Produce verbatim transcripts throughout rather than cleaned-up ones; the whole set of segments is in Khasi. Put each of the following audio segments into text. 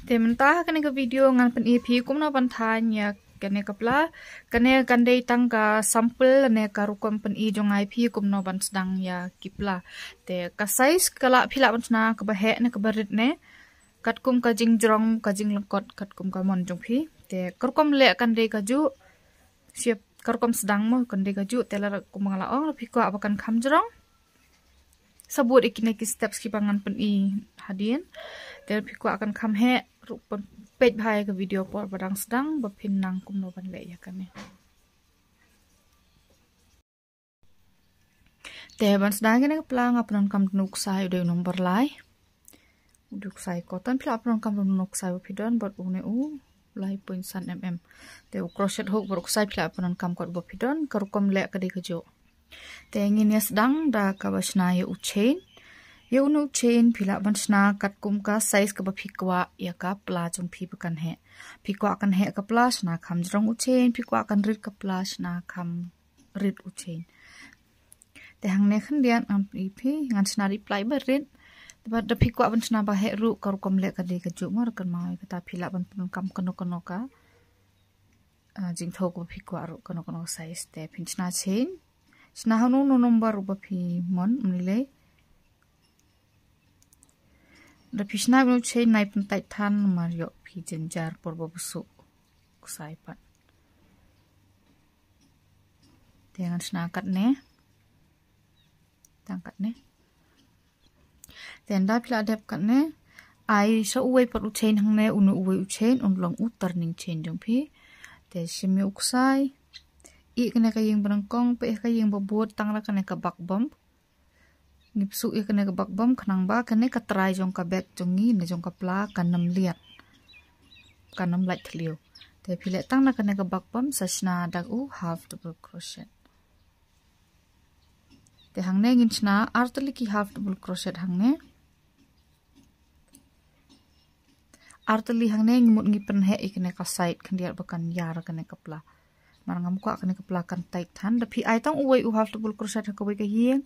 Te mynta ha kane ka video ngan pyni phi kumno ban thaiñ ïa kane ka pla. Kane kan dei tang ka sample ne ka rukom pyni jong ngi phi kumno ban sdang ïa ki pla. Te ka size ka lah phi lah ban shna kaba heh ne kaba rit ne katkum ka jingjrong, ka jinglyngkot, katkum ka mon jong phi. Te ka rukom leh kan dei kajuh, ship ka rukom sdang mo kan dei kajuh. Te lada kumba nga la ong, phi kwah ba kan kham jrong, sa bud ïa kine ki steps kiba ngan pyni hadien. Te phi kwah kan kham heh ruh, peit bha ïa ka video por ba dang sdang ba phin nang kumno ban leh ïa kane. Te ban sdang ïa kane ka pla nga pyndonkam da u ksai u dei u number lai. U dei u ksai cotton, phi lah pyndonkam da u ksai ba phi don, bad une u lai point san mm. Te u crochet hook bad u ksai phi lah pyndonkam kat ba phi don, ka rukom leh ka dei kajuh. Te ngin ïa sdang da kaba shna ïa u chain. Ïa une u chain phi lah ban shna katkum ka size kaba phi kwah ïa ka pla jong phi ba kan heh. Phi kwah kan heh ka pla, shna kham jrong u chain, phi kwah kan rit ka pla, shna kham rit u chain. Te hangne khyndiat ngam pyni phi, ngan shna rit pla ba rit. Te bad da phi kwah ban shna ba heh ruh, ka rukom leh ka dei kajuh mo, kynmaw ïa kata, phi lah ban pyndonkam kano kano ka, ah, jingthaw kaba phi kwah ruh, kano kano ka size. Te phin shna chain, shna ha uno uno u number uba phi mon, ym lei lei. Da phi shna ïa une u chain, nai pyntait than, namar ïoh phi jynjar por ba buh u ksai pat. Te ngan shna katne. Tang katne. Te ynda phi la dep katne, ai sa uwei pat u chain hangne, une uwei u chain un long u turning chain jong phi. Te shim ïa u ksai, ïeh kane ka ïing ba nyngkong, peit ïa ka ïing ba bud, tang da kane ka back bump. Ngi pynsuh ïa kane ka back bump khnang ba kane ka trai jong ka bag jong ngi ne jong ka pla kan ym liat, kan ym lait thliew. Te phi leh tang na kane ka back bump, sa shna da u half double crochet. Te hangne ngin shna ar tylli ki half double crochet hangne. Ar tylli hangne ngi mut ngi pynheh ïa kane ka side khyndiat ba kan ïar kane ka pla. Namar ngam kwah kane ka pla kan tight than. Da phi ai tang uwei u half double crochet ha kawei ka ïing,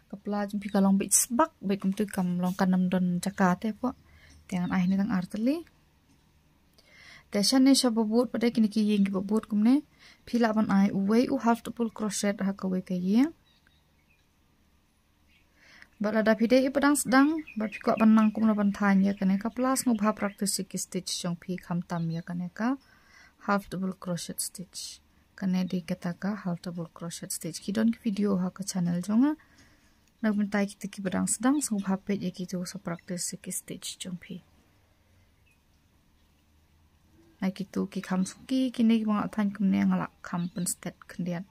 ka pla jong phi ka long beit sbak, beit kumtu, kam long, kan ym don jaka te po. Te ngan ai hangne tang ar tylli. Te shane sha ba bud pat de, kine ki ïing kiba bud kumne, phi lah ban ai uwei u half double crochet ha kawei ka ïing. Bad lada phi dei iba dang sdang bad phi kwah ban nang kumno ban thaiñ ïa kane ka pla, sngewbha practice ïa ki stitch jong phi, khamtam ïa kane ka half double crochet stitch. Kane dei kata ka half double crochet stitch. Ki don ki video ha ka channel jong nga. Na ka bynta kita kiba dang sdang, sngewbha peit ïa kito, sa practice ïa ki stitch jong phi. Ai kito ki kham suki, kine kiba nga la thaiñ kumne nga la kham pynstet khyndiat.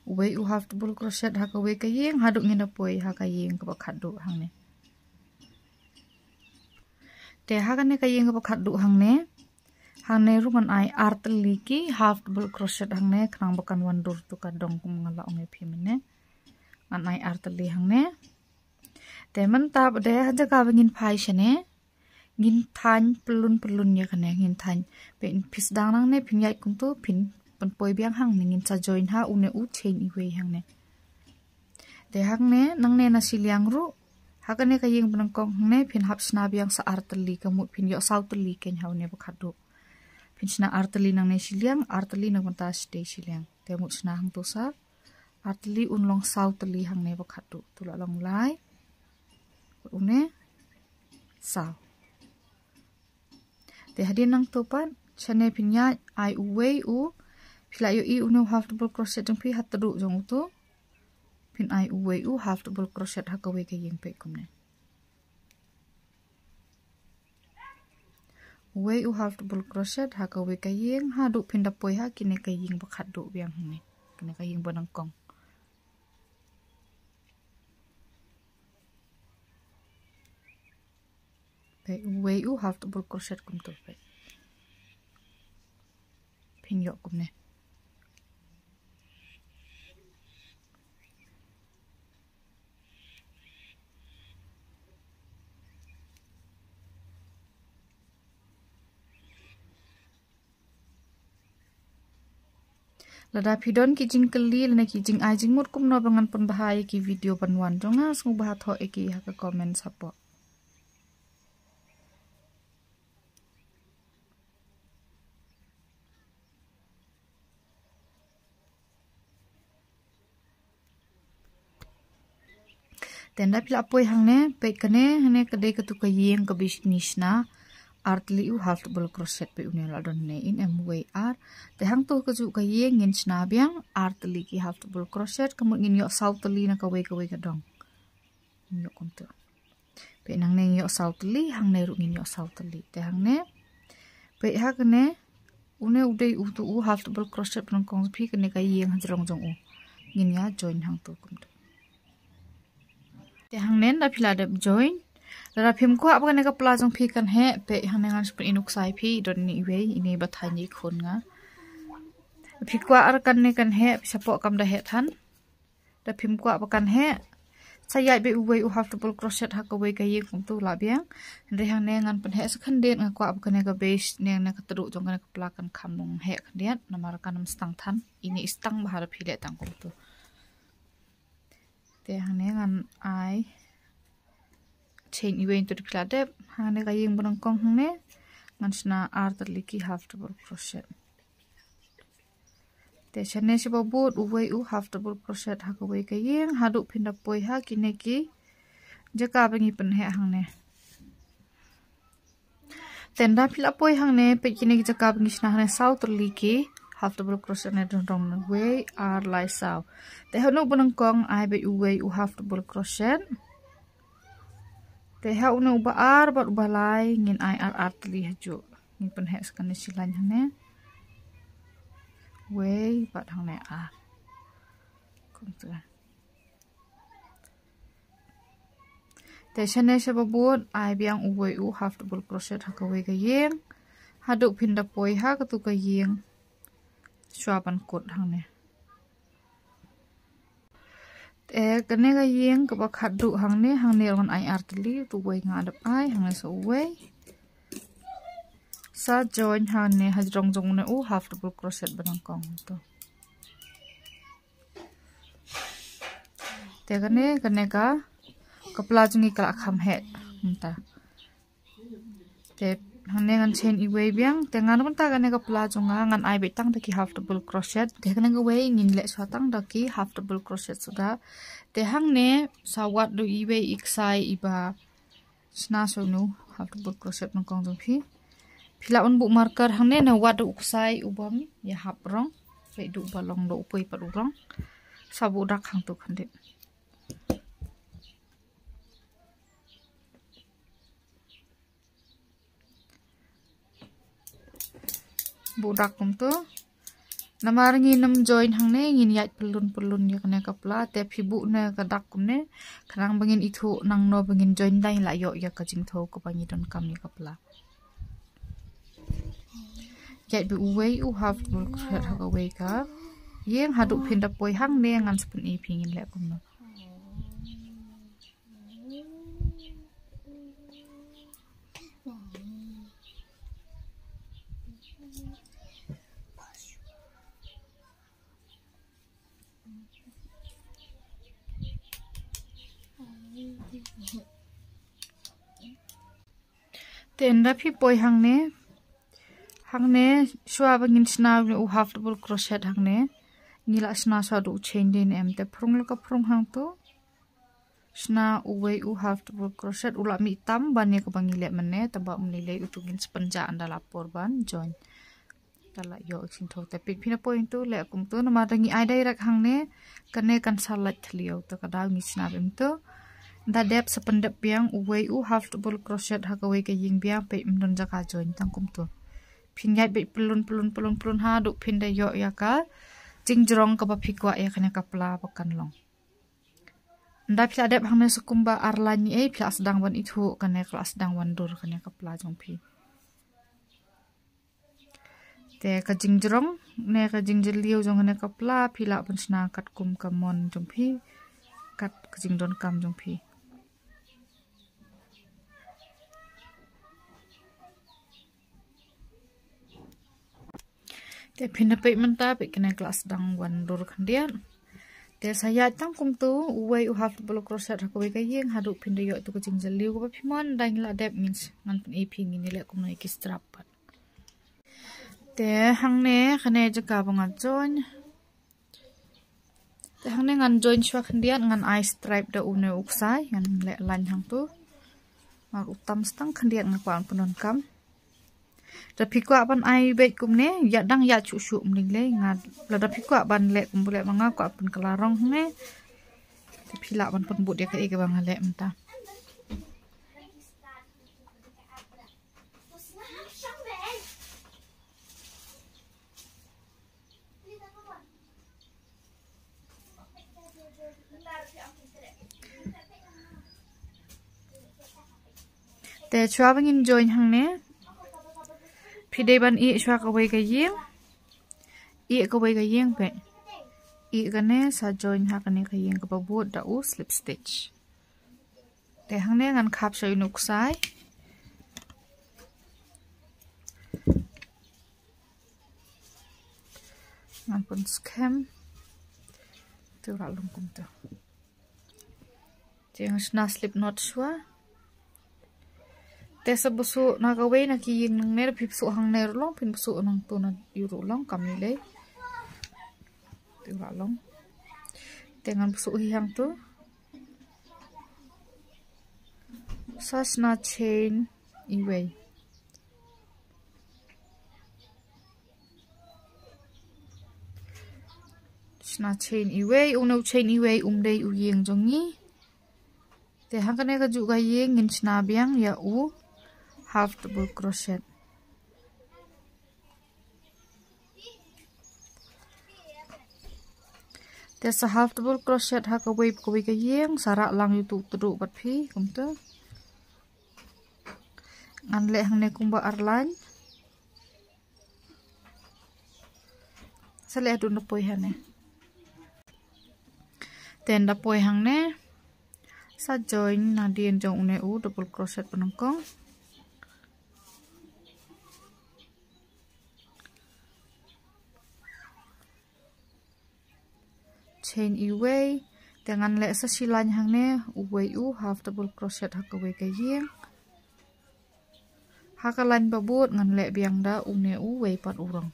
Uwei u half double crochet ha kawei ka ïing haduh ngin da poi ha ka ïing kaba khatduh hangne. Te ha kane ka ïing kaba khatduh hangne, hangne ruh ngan ai ar tylli ki half double crochet hangne, khnang ba kan wan dur tu ka dong, kum nga la ong ïa phi mynne. Ngan ai ar tylli hangne. Te mynta pat de ha jaka ba ngin phai shane, ngin thaiñ pyllun pyllun ïa kane, ngin thaiñ. Peit, phi sdang nangne, phin ïaid kumtu, phin pynpoi biang hangne, ngin sa join ha une u chain iwei hangne. Te hangne, nangne na shiliang ruh, ha kane ka ïing ba nyngkong hangne, phin hap shna biang sa ar tylli, ka mut phin ïoh saw tylli keiñ ha une ba khatduh. Phin shna ar tylli nangne shiliang, ar tylli na ka bynta shatei shiliang. Te mut shna hangto sa ar tylli, un long saw tylli hangne ba khatduh. Tu la long lai, une saw. Te hadien nangto pat, shane phin ïaid ai uwei u, phi la ïohi une u half double crochet jong phi ha tyrduh jong uto. Phin ai uwei u half double crochet ha kawei ka ïing, peit kumne. Uwei u half double crochet ha kawei ka ïing haduh phin da poi ha kine ka ïing ba khatduh biang hangne, kine ka ïing ba nyngkong. Peit, uwei u half double crochet kumto, peit. Phin ïoh kumne. Lada phi don ki jingkylli lane ki jingai jingmut kumno ba ngan pynbha ïa ki video ban wan jong nga, sngewbha thoh ïa ki ha ka comment hapoh. Te ynda phi la poi hangne, peit kane, hangne ka dei katu ka ïing kaba ngi shna ar tylli u half double crochet, peit une la don ne, in em wei ar. Te hangtu ka juh ka ïing ngin shna biang ar tylli ki half double crochet, ka mut ngin ïoh saw tylli na kawei kawei ka dong. Ngin ïoh kumtu. Peit hangne ngin ïoh saw tylli, hangne ruh ngin ïoh saw tylli. Te hangne, peit ha kane, une u dei utu u half double crochet ba nyngkong jong phi, kane ka ïing hajrong jong u. Ngin ïa join hangtu kumtu. Te hangne ynda phi la dep join, lada phim kwah ba kane ka pla jong phi kan heh, peit hangne ngan sa pyni u ksai phi, don ne iwei, ine ba thaiñ ïa i khun nga. Phi kwah ar kane kan heh, phi sa pok kam da heh than. Da phim kwah ba kan heh, sa ïaid beit uwei u half double crochet ha kawei ka ïing kumtu lah biang. Hynrei hangne ngan pynheh sa khyndiat, nga kwah ba kane ka base ne, ne ka tyrduh jong kane ka pla kan kham nang heh khyndiat, namar kan ym stang than. Ine i stang bha da phi leh tang kumtu. Te hangne ngan ai chain iwei, ntu da phi la dep, hangne ka ïing ba nyngkong hangne ngan shna ar tylli ki half double crochet. Te shane shaba bud uwei u half double crochet ha kawei ka ïing, haduh phin da poi ha kine ki jaka ba ngi pynheh hangne. Te ynda phi la poi hangne, peit kine ki jaka ba ngi shna hangne saw tylli ki half double crochet ne, don rong ne, wei, ar, lai, saw. Te ha une u ba nyngkong ai beit uwei u half double crochet. Te ha une u ba ar bad u ba lai ngin ai ar ar tylli hajuh. Ngin pynheh sa kane shi lain hangne. Wei bad hangne ar. Kumtu. Te shane shaba bud ai biang uwei u half double crochet ha kawei ka ïing, haduh phin da poi ha katu ka ïing shuwa ban kut hangne. Te kane ka ïing kaba khatduh hangne, hangne ruh ngan ai ar tylli, utu uwei nga dep ai, hangne sa uwei. Sa join hangne hajrong jong une u half double crochet ba nyngkong tu. Te kane, kane ka, ka pla jong ngi ka la kham heh mynta. Te hangne ngan chain iwei biang. Te ngan mynta kane ka pla jong nga ngan ai beit tang da ki half double crochet. Te kane kawei ngin leh shuwa tang da ki half double crochet suda. Te hangne sa wad da iwei i ksai iba shna shuh nu half double crochet nyngkong jong phi. Phi lah ban buh marker hangne, na wad da u ksai u bym ïahap rong. Peit, da u ba long da u poi pat u rong. Sa buh dak hangtu khyndiat. Buh dak kumtu. Namar ngin ym join hangne, ngin ïaid pyllun pyllun ïa kane ka pla, te phi buh ne ka dak kumne, khnang ba ngin ithuh nangno ba ngin join, dang lah ïoh ïa ka jingthew kaba ngi donkam ïa ka pla. Ïaid beit uwei u half double crochet ha kawei ka ïing, haduh phin da poi hangne ngan sa pyni phi ngin leh kumno. Te ynda phi poi hangne, hangne shuwa ba ngin shna u half double crochet hangne, ngi la shna shuwa da u chain dei ne em, te phrung la ka phrung hangtu. Shna uwei u half double crochet, u la mih tam ban ïa kaba ngi leh mynne, tangba ym lei lei, utu ngin sa pynjah ynda la por ban join. Te la ïoh jingthew, te peit phin da poi hangtu, leh kumtu, namar da ngi ai direct hangne, kane kan sa lait thliew, te ka daw ngi shna beit kumtu. Da dep sa pyndep biang uwei u half double crochet ha kawei ka ïing biang, peit ym don jaka join tang kumtu. Phin ïaid beit pyllun pyllun pyllun pyllun haduh phin da ïoh ïa ka jingjrong kaba phi kwah ïa kane ka pla ba kan long. Ynda phi la dep hangne sa kumba ar lain ei, phi la sdang ban ithuh kane ka la sdang wan dur kane ka pla jong phi. Te ka jingjrong ne ka jingjylliew jong kane ka pla phi lah ban shna katkum ka mon jong phi, kat ka jingdonkam jong phi. Te phin da peit mynta, peit kane ka la sdang wan dur khyndiat. Te sa ïaid tang kumtu, uwei u half double crochet ha kawei ka ïing, haduh phin da ïoh tu ka jingjylliew kaba phi mon, dang la dep ngin s-, ngan pyni phi ngin ïaleh kumno ïa ki strap pat. Te hangne, kane jaka ba nga join. Te hangne ngan join shuwa khyndiat, ngan ai stripe da une u ksai, ngan leh line hangtu. Mar u tam stang khyndiat nga kwah pyndonkam. Da phi kwah ban ai beit kumne, ïa dang ïa shuh shuh mling lei nga. Lada phi kwah ban leh kumba leh ma nga, kwah pynkylla rong hangne, te phi lah ban pynbud ïa kaei kaba nga leh mynta. Te shuwa ba ngin join hangne, phi dei ban ïeh shuwa kawei ka ïing. Ïeh kawei ka ïing peit. Ïeh kane sa join ha kane ka ïing kaba bud da u slip stitch. Te hangne ngan khap sha une u ksai. Ngan pynskhem. Te u la long kumtu. Te ngan shna slip knot shuwa. Te sa bsuh na kawei na ki ïing nangne, phi bsuh hangne ruh long, phin bsuh nangtu na ïu ruh long, kam lei lei. Te u la long. Te ngan bsuh hi hangtu. Sa shna chain iwei. Shna chain iwei, une u chain iwei um dei u ïing jong ngi. Te ha kane kajuh ka ïing ngin shna biang ïa u half double crochet. Te sa half double crochet ha kawei pa kawei ka ïing, sa rah lang ïa utu u tdruh bad phi kumtu. Ngan leh hangne kumba ar line. Sa leh haduh nda poi hangne. Te nda poi hangne, sa join nadien jong une u double crochet ba nyngkong. Chain iwei. Te ngan leh sa shi line hangne, uwei u half double crochet ha kawei ka ïing. Ha ka line ba bud ngan leh biang da une uwei pat u rong.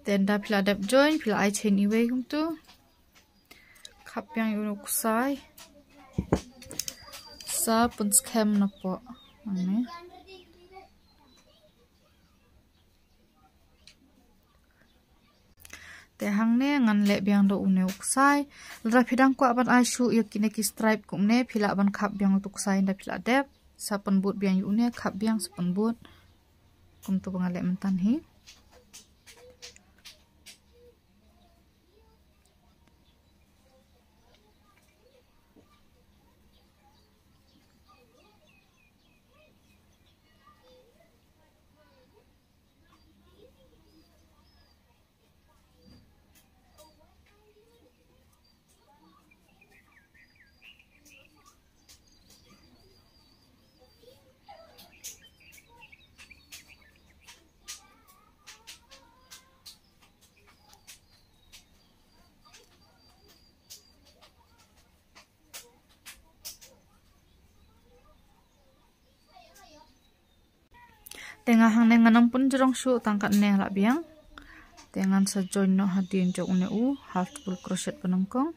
Te nda phi la dep join, phi la ai chain iwei kumtu. Khap biang ïa une u ksai. Sa pynskhem napoh. Hangne. Te hangne ngan leh biang da une u ksai. Lada phi dang kwah ban ai shuh ïa kine ki stripe kumne, phi lah ban khap biang utu u ksai nda phi la dep. Sa pynbud biang ïa une, khap biang sa pynbud. Kumtu ba nga leh mynta hi. Te nga hangne ngan ym pynjrong shuh, tang katne lah biang. Te ngan sa join noh hadien jong une u half double crochet ba nyngkong.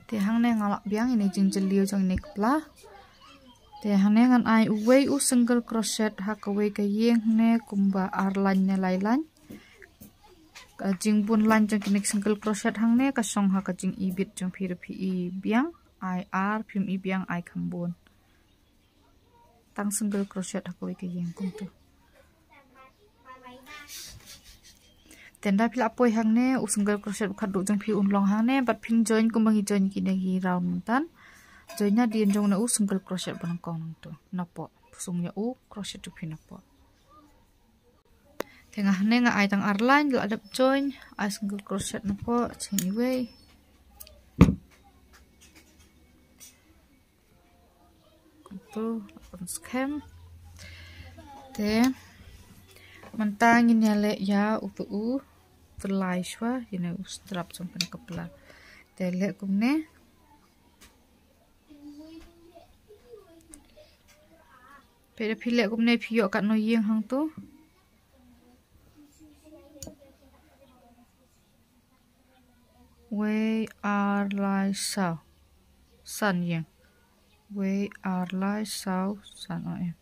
Te hangne nga lah biang ine jingjylliew jong ine ka pla. Te hangne ngan ai uwei u single crochet ha kawei ka ïing hangne kumba ar line ne lai line. Ka jingbun line jong kine ki single crochet hangne ka shong ha ka jingibit jong phi, lada phi i biang ai ar, phim i biang ai kham bun. Tang single crochet ha kawei ka ïing kumtu. Te nda phi lah poi hangne, u single crochet ba khatduh jong phi un long hangne, bad phin join kumba ngi join kine ki round mynta. Join nadien jong une u single crochet ba nyngkong nangtu. Napoh, psung ïa u crochet jong phi napoh. Te nga hangne nga ai tang ar line, lah dep join, ai single crochet napoh, chain iwei. Tu pynskhem. Te mynta ngin ïa leh ïa utu u tyllai shuwa, ïa une u strap jong kane ka pla. Te leh kumne. Peit da phi leh kumne phi ïoh katno ïing hangtu. Wei ar lai saw san ïing. Wei ar lai saw san, o em.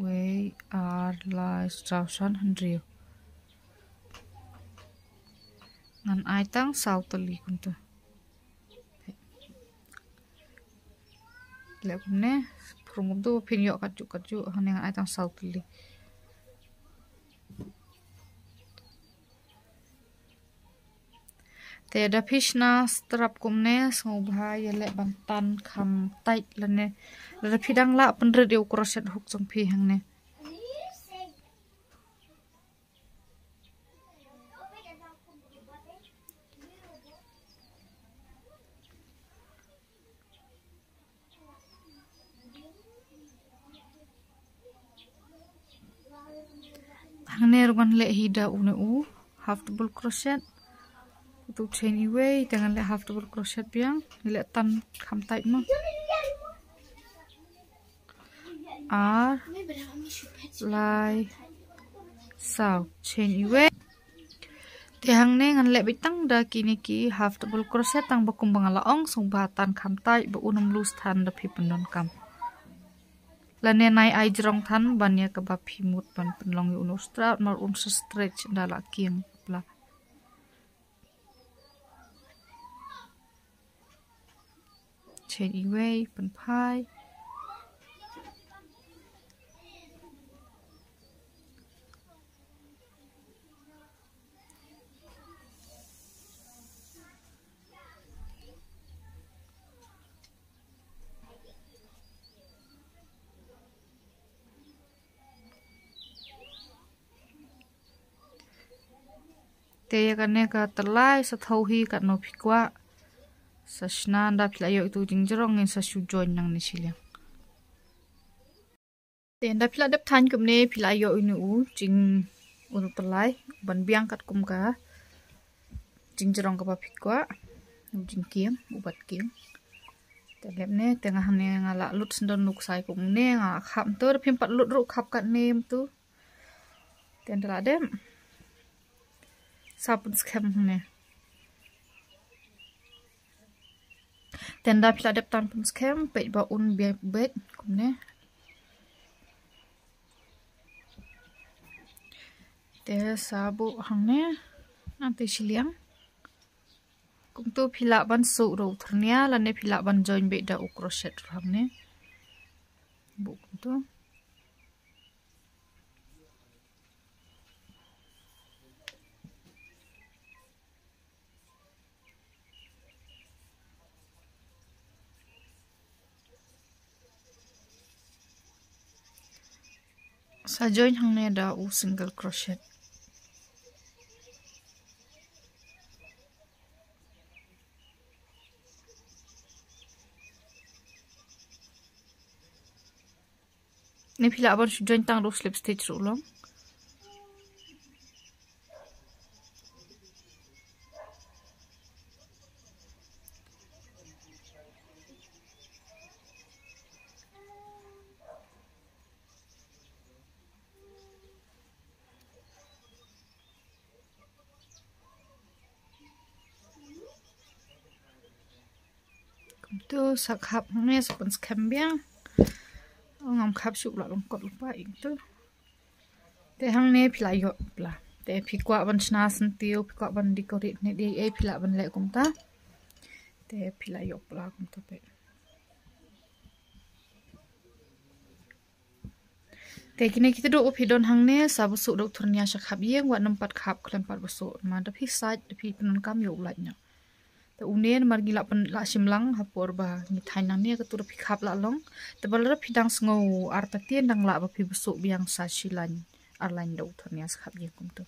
Wei ar lai saw san hynriew. Ngan ai tang saw tylli kumtu. Leh kumne, phrung kumtu phin ïoh katjuh katjuh, hangne ngan ai tang saw tylli. Te da phi shna strap kumne, sngewbha ïa leh ban tan kham tight lane. Lada phi dang lah pynrit ïa u crochet hook jong phi hangne. Hangne ruh ngan leh hi da une u half double crochet. Utu chain iwei, te ngan leh half double crochet biang, ngi leh tan kham tight mo. Ar lai saw, chain iwei. Te hangne ngan leh beit tang da kine ki half double crochet tang ba kumba nga la ong, sngewbha tan kham tight ba un ym loose than da phi pyndonkam. Lane nai ai jrong than ban ïa kaba phi mut ban pynlong ïa une u strap, namar un sa stretch da la kieng pla. Chain iwei, pynphai. Te ïa kane ka tyllai sa thaw hi katno phi kwah. Sa shna, nda phi la ïoh itu jingjrong ngin sa shu join nangne shiliang. Te nda phi la dep thaiñ kumne phi la ïoh inu u jing, u tyllai ban biang katkum ka jingjrong kaba phi kwah, u jingkieng, u bat kieng. Te lep ne, te nga hangne nga la lut sendon nuk sai kumne, nga khap to, da phim pat lut ruh khap katne to. Te nda la dep. Sa pynskhem hangne. Te nda phi la dep tan pynskhem, peit ba un biang beit kumne. Te sa buh hangne, nangta shiliang. Kumto phi lah ban suh da u thyrnia, lane phi lah ban join beit da u crochet ruh hangne. Buh kumto. Sa join hangne da u single crochet. Ne phi lah ban shu join tang da u slip stitch ruh long. Kumto sa khap hangne sa pynskhem biang. Ngam khap shuh, la long kot lypa ing to. Te hangne phi lah ïoh pla. Te phi kwah ban shna syntiew, phi kwah ban decorate ne dei ei, phi lah ban leh kumta. Te phi lah ïoh pla kumta peit. Te kine kita duh ba phi don hangne, sa ba suh da u thyrnia sha khap ïing, wat nym pat khap khlem pat ba suh, namar da phi sait, da phi pyndonkam ïoh u lait noh. Te une namar ngi lah pyn, lah shim lang ha por ba ngi thaiñ nangne, katu da phi khap lah long. Te ba lada phi dang sngew artatien dang lah ba phi ba suh biang sa shi laiñ ar laiñ da u thyrnia sha khap ïing kumto.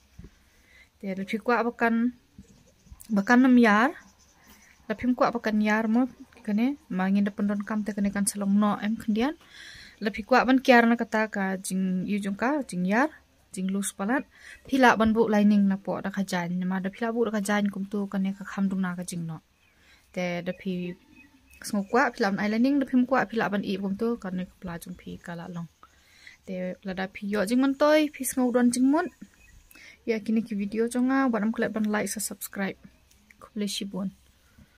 Te da phi kwah ba kan, ba kan nym ïar. Da phim kwah ba kan ïar mo, kane, ma ngin da pyndonkam te kane kan sa long noh em khyndiat. Lada phi kwah ban kiar na kata ka jing, ïa jong ka, jingïar, jingloose palat, phi lah ban buh lining napoh da ka jaiñ, namar da phi lah buh da ka jaiñ kumtu kane ka kham duna ka jingnoh. Te da phi sngew kwah phi lah ban ai lining, da phim kwah phi lah ban ih kumtu, kane ka pla jong phi ka lah long. Te lada phi ïoh jingmyntoi, phi sngew don jingmut ïa kine ki video jong nga, wat ym klet ban like sa subscribe. Khublei shibun.